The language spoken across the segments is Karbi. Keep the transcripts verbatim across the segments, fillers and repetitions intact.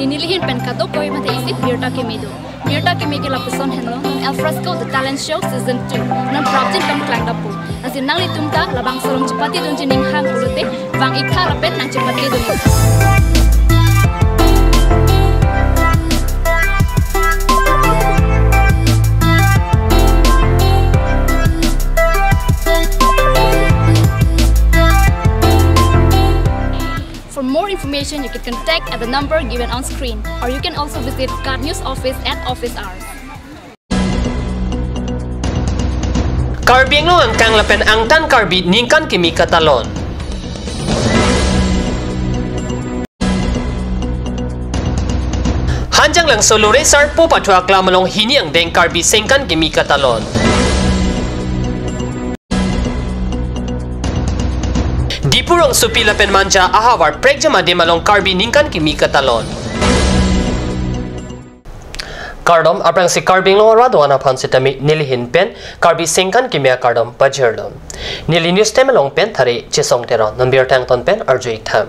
Neli hin pen kadokave mate isi birta keme do. Birta keme ke lapuson henlo, non Al Fresco The Talent Show Season two. Non prapjin pen klang dapo. Lasi nanglitum ta labangso along chepate dunji ning hang pulote, vang-ik tha lapen nangchepate dun-ik tha. For more information, you can contact at the number given on screen, or you can also visit KAT News Office at office hours. Karbi Anglong angkang lapen angtan Karbi ningkan kimi katalon. Hanjanglangso Lore Sarpo Pathu Aklam along hini angdeng Karbi sengkan kimi katalon. Diphu rongsopi lapen Manja ahavar prekjam adim along Karbi ningkan kimi katalon. Kardom, aphrangsi Karbi Anglong arat do-an aphan sitame neli hin pen Karbi sengkan kimi akardom pajirlo. Neli news team along pen Thare Chesong Teron, non birta angton pen arju-ik tha.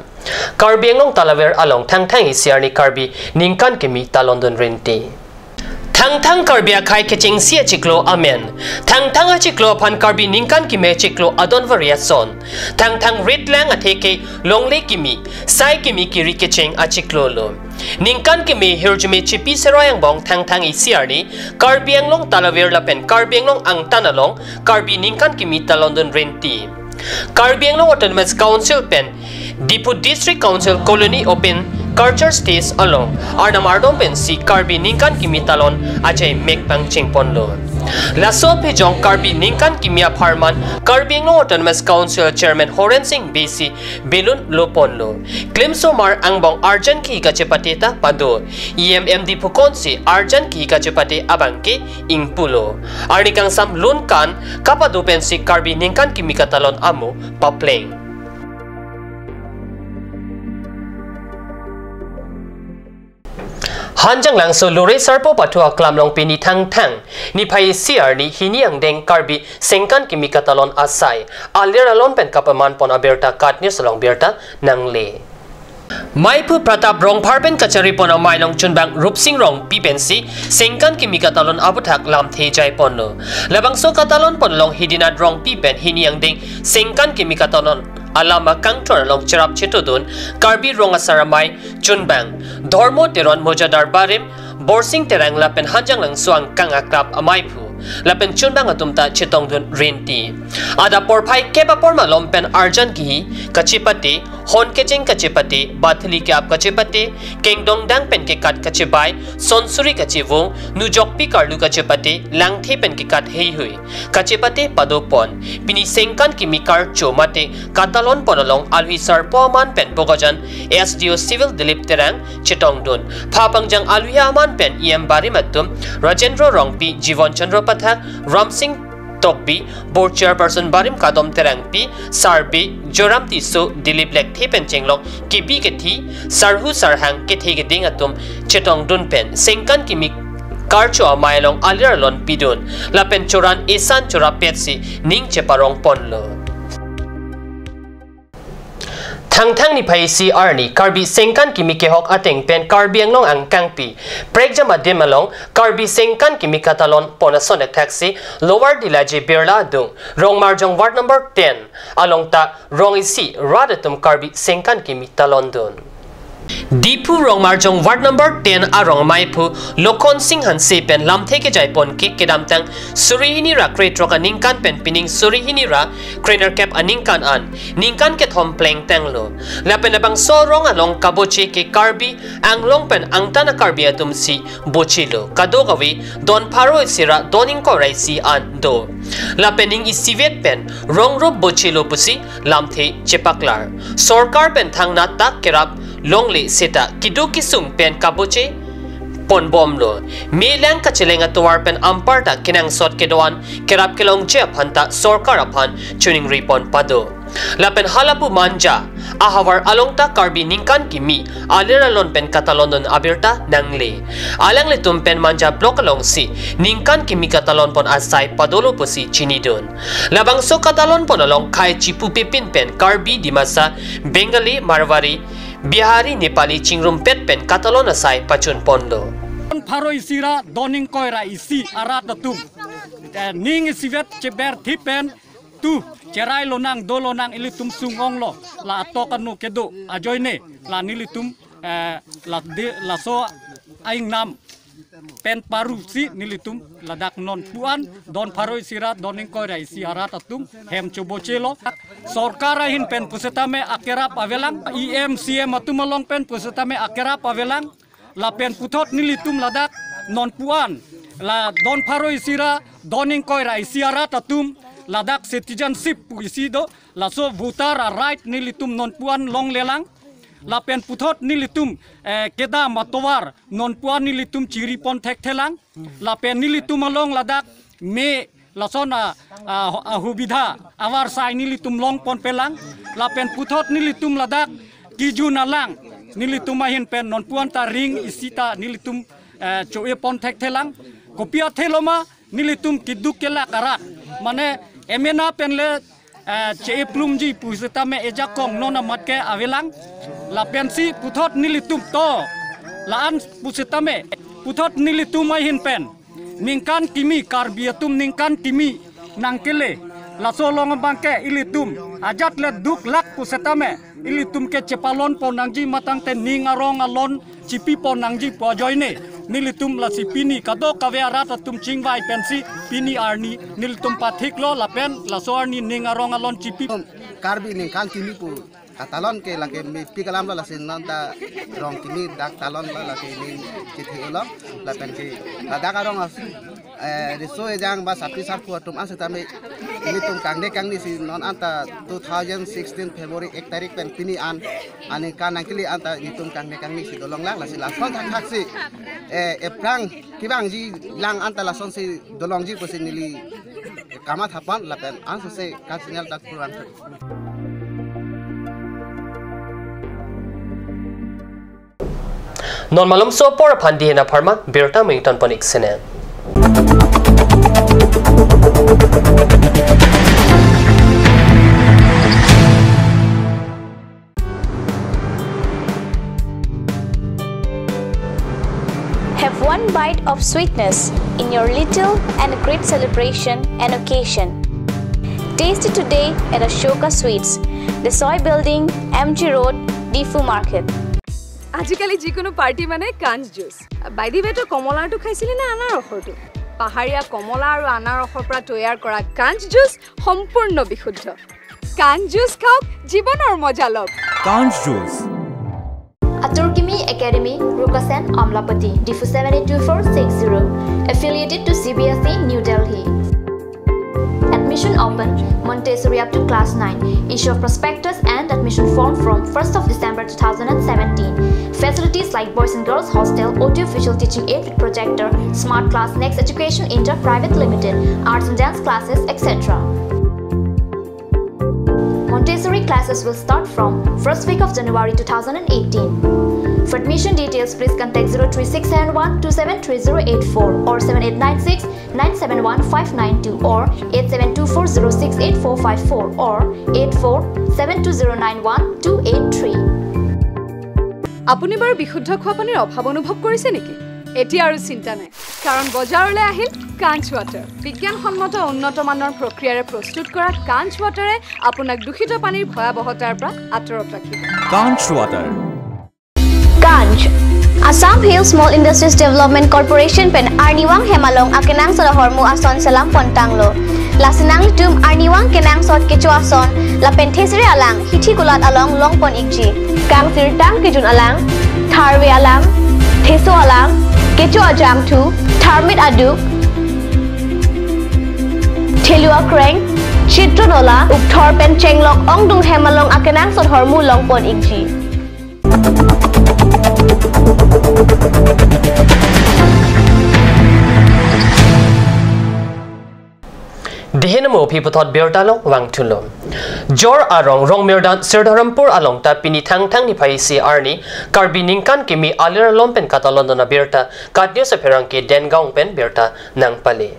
Karbi Anglong Talavir along Thangthang isi arni Karbi ningkan kimi talon dun rinti. Thangthang Karbi akhei kechengsi achiklo amen. Thangthang achiklo aphan Karbi ningkan kimi achiklo adon vari ason. Thangthang ritlang atheke longle kimi, sai kimi kiri kecheng achiklo lo. Ningkan kimi hirjume chipi seroi angbong Thangthang isi arni Karbi Anglong Talavir lapen Karbi Anglong angtan along Karbi ningkan kimi talon dun rinti. Karbi Anglong Autonomous Council pen Diphu District Council Colony Open Culture Stage along arnam ardom pensi Karbi ningkan kimi talon ajai mek pangcheng ponlo. Laso aphi jong Karbi ningkan kimi apharman Karbi Anglong Autonomous Council Chairman Horen Sing Bey si belun lo ponlo. Klimsomar angbong arjan kihi kachepate ta pado. E M M D Phu konsi arjan kihi kachepate abangke ingpulo. Arni kangsam lun kan kapado pensi Karbi ningkan kimi katalon amo papleng. Hanjanglangso Lore Sarpo Pathu Aklam along pini Thangthang niphai isi arni hini angdeng Karbi sengkan kimi katalon asai alir alon pen kapaman pon abirta KAT News along birta nangle. Maiphu Pratap Rongphar pen kachari pon amei along chunbang Rupsing Rongpi pensi sengkan kimi katalon aputhak lamthe jai ponlo. Labangso katalon pon along Hidinath Rongpi pen hini angdeng sengkan kimi katalon alama kangthur along cherap chetodun Karbi Rong Asar Amei chunbang Dhormo Teron, Mojadar Barim Borsing Terang lapen Hanjanglangso angkang akrap amaiphu lapen chunbang atum ta chetongdun rinti. Adap porphai kep apor malom pen arjan kihi kachepate, hon kecheng kachepate, bathili ke-ap kachepate, kengdongdang pen kekat kachebai, sonsuri kachevung, nujokpi karlu kachepate, langthe pen kekat heihui kachepate pado pon. Pini sengkan kimi karcho mate katalon pon along alwi sarpo aman pen Bokajan S D O Civil Dilip Terang chetongdun. Phapangjang alwi aman pen E M barim atum Rajendra Rongpi, Jivan Chandra Pathak, Ramsing Tokbi, Board Chairperson barim Kadom Terangpi, Sarbi, Joram Tisso, Dilip Lekthe pen chenglok kebi kethi, sarhu sarhang kethe keding atum chetongdun pen sengkan kimi karcho amei along alir alon pidun lapen choran esan chorapetsi ning cheparong ponlo. Thangthang niphai isi arni Karbi sengkan kimi kehok ateng pen Karbi Anglong angkangpi prekjam adim along Karbi sengkan kimi katalon pon ason ekthaksi Lower Dilaji Birla adung Rongmarjong Ward number ten along ta rong isi rat atum Karbi sengkan kimi talondun. Diphu Rongmarjong Ward number ten arong amaiphu Lokhon Sing Hanse pen lamthe kejai pon ke kedamtang suri hini ra krethrok aningkan pen pining suri hini ra krenerkep aningkan an ningkan kethom plengtanglo. Lapen labangso arong along kaboche ke Karbi Anglong pen angtan a-Karbi atumsi bochelo. Kadokave don pharo isi ra don ingkoi ra isi an do. Lapen ning isivet pen rongrup bochelo pusi lamthe chepaklar. Sorkar pen thangnat ta kerap longle seta keduk kesung pen kaboche ponbomlo. Melang kacheleng atovar pen anparta kenangsot kedo-an kerap kelongji aphan ta sorkar aphan choningri pon pado. Lapen halapu Manja ahavar along ta Karbi ningkan kimi alir alon pen katalondun abirta nangle. Alanglitum pen Manja block alongsi ningkan kimi katalon pon asai padolo pusi chinidun. Labangso katalon pon along khei chipu pepin pen Karbi, Dimasa, Bengali, Marwari, Bihari Nepali chingrumpet pen katalon asai pachun ponlo. Don pharo isi ra don ingkoi ra isi arat atum, eh, ning isivet cheber thip pen tu cherai lonang, do lonang, ilitum sung-onglo, la atok anu kedo ajoine, la nelitum, eh, la de, laso aingnam pen parusi nelitum ladak non pu-an don pharo isi ra don ingkoi ra isi arat atum hem chobochelo. Sorkar ahin pen pusitame akerap avelang, E M, C M atum along pen pusitame akerap avelang. Lapen puthot nelitum ladak non pu-an la don pharo isi ra don ingkoi ra isi arat atum ladak citizenship pu isi do, laso voter a right nelitum non pu-an longlelang. Lapen puthot nelitum, eh, kedam atovar non pu-an nelitum chiri pon thekthelang. Lapen nelitum along ladak me lason a, a, ahubidha avarsai nelitum long ponpelang. Lapen puthot nelitum ladak kijun alang nelitum ahin pen non pu-an ta ring isi ta nelitum, eh, cho-e pon thekthelang. Kopi athe lo ma nelitum keduk kelak arat, mane M N A pen le, eh, che-e plumji pusitame ejakong non amat ke avelang. Lapensi puthot nelitum to la-an pusitame puthot nelitum ahin pen ningkan kimi, Karbi atum ningkan kimi nangkele, laso along abang ke ilitum ajat le duk lak pusitame ilitum ke chepalon pon nangji matang te ning arong alon chipi pon nangji pu ajoine, nelitum lasi pini kadokave arat atum chingvai pensi pini arni nelitum pathiklo, lapen laso arni ning arong alon chipi. Karbi ningkan kimi pu katalon ke lake mepik alam lo, lasi non ta rong kimi dak talon lo, lake ning chithi ulo, lapen ke ladak arong as, eh, riso ejang ba sarpi sarpo atum an setame ilitum kangni kangni si non anta two thousand sixteen February ek tarik pen pini an aningkan nangkele anta ilitum kangni kangni si dolonglang, lasi lason thakthak si, eh, ephrang kevangji lang anta lasonsi dolongji pusi neli kamatha pon, lapen ansose kachinial tak puran. Non malomso apor aphan dihena pharman birta mington pon ik sene. Have one bite of sweetness in your little and great celebration and occasion. Taste it today at Ashoka Sweets, Desoi Building, M G Road, Diphu Market. আজিকালি যিকোনো পাৰ্টি মানে কাঞ্চ juice. By the ৱে, তই কমলাৰটো খাইছিলি নে আনাৰসৰটো? পাহাৰীয়া কমলা আৰু আনাৰসৰ পৰা তৈয়াৰ কৰা কাঞ্চ জুচ সম্পূৰ্ণ বিশুদ্ধ। কাঞ্চ জুচ খাওক, জীৱনৰ মজা লওক। কাঞ্চ juice. Atur Kimi Academy, Rukasen, Amlapati, Diphu seven eight two four six zero. Affiliated to C B S E, New Delhi. Admission open. Montessori up to class nine. Issue of prospectus and admission form from first of December two thousand and seventeen. Facilities like boys and girls hostel, audio visual teaching aid with projector, smart class, Next Education India Private Limited, arts and dance classes, et cetera. Montessori classes will start from first week of January two thousand and eighteen. For admission details, please contact zero three six seven one two seven three zero eight four or seven eight nine six nine seven one five nine two or eight seven two four zero six eight four five four or eight four seven two zero nine one two eight three. আপুনি বাৰু বিশুদ্ধ খোৱা পানীৰ অভাৱ অনুভৱ কৰিছে নেকি? এতিয়া আৰু চিন্তা নাই, কাৰণ বজাৰলৈ আহিল কাঞ্চ ৱাটাৰ। বিজ্ঞানসন্মত উন্নত মানৰ প্ৰক্ৰিয়াৰে প্ৰস্তুত কৰা কাঞ্চ ৱাটাৰে আপোনাক দূষিত পানীৰ ভয়াৱহতাৰ পৰা আঁতৰত ৰাখিব। কাঞ্চ water. Kanch, Assam Hill Small Industries Development Corporation pen arnivang hem along akenangsot ahormu ason selam pontanglo. Lasi nanglitum arnivang kenangsot kecho ason lapen thesere alang hithi kulat along long pon ikji. Kangsirtang kejun alang, tharve alang, theso alang, kecho ajangthu, tharmit aduk, thelu akreng, chitro nola, ukthor pen chenglok ongdung hem along akenangsot ahormu long pon ikji. Dihena mo aphi puthot birta along vangthulo. Jor arong Rongmirdan Sirdharampur along ta pini Thangthang niphai isi arni Karbi ningkan kimi alir alom pen katalon dona birta Kat News apherangke Dengaon pen birta nangpale.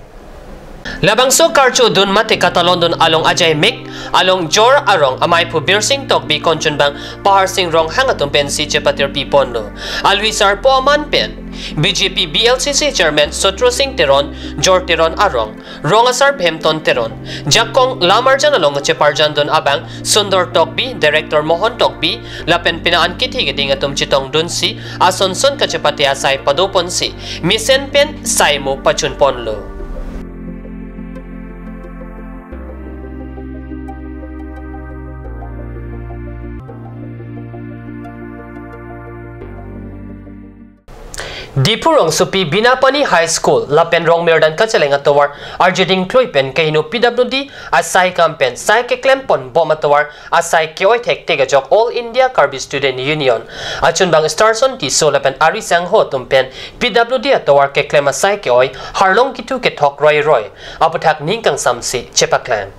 Labangso karcho dun mate katalon dun along ajaimek along Jor arong amei aphu Birsing Tokbi, Kanchanbang Paharsing Ronghang atum pensi chepatir piponlo. Alvisar po aman pen B J P B L C C chairman Sotro Sing Teron, Jor Teron arong, rong asar Bhemton Teron, jakong lam arjan along cheparjan dun abang Sundor Tokbi, director Mohon Tokbi, lapen pina an kithi keding atum chetong dunsi ason son kachepate asai padoponsi mesen pen sai mo pachunponlo. Diphu rongsopi Binapani High School lapen Rongmirdan kacheleng atovar arjuding klui pen kehingno P W D asai kam pen sai keklempon bom atovar asai ke-oi thektik ajok All India Karbi Student Union achunbang Starson Tisso lapen ari sangho atum pen P W D atovar keklem asai ke-oi harlong kitu kethok roi roi aputhak ning kangsamsi chepaklem.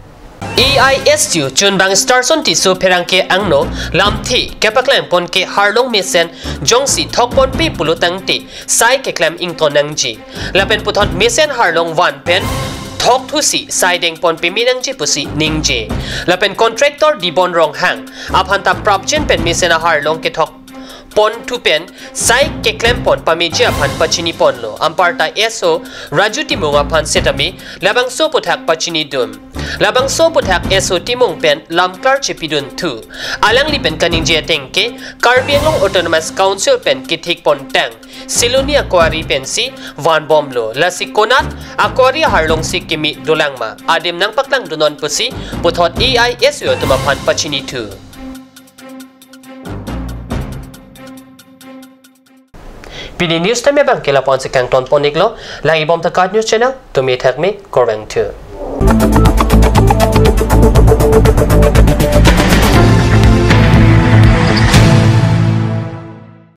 A I S U chunbang Starson Tisso pherangke angno lamthe kepaklempon ke harlong mesen jongsi thokponpe pulo tangte sai keklem ington nangji. Lapen puthot mesen harlong van pen thok thusi sai dengpon peme nangji pusi ningje. Lapen contractor Dibon Ronghang aphan ta prapjin pen mesen aharlong kethok pon thu pen sai keklempon pameji aphan pachiniponlo. Anparta S O Raju Timung aphan setame labangso aputhak pachinidun. Labangso aputhak S O Timung pen lamklar chepidun thu. Alangli pen kaningje ateng ke Karbi Anglong Autonomous Council pen kethikpon tang Siloni a-quarry pensi vanbomlo. Lasi konat a-quarry aharlongsi kimi dolang ma, adim nangpaklangdunnon pusi puthot A I S U atum aphan pachinithu. Pini news time abang ke lapu-ansi kangtonpon-iklo. Langbom ta KAT News Channel, tumi thakmi korvangthu.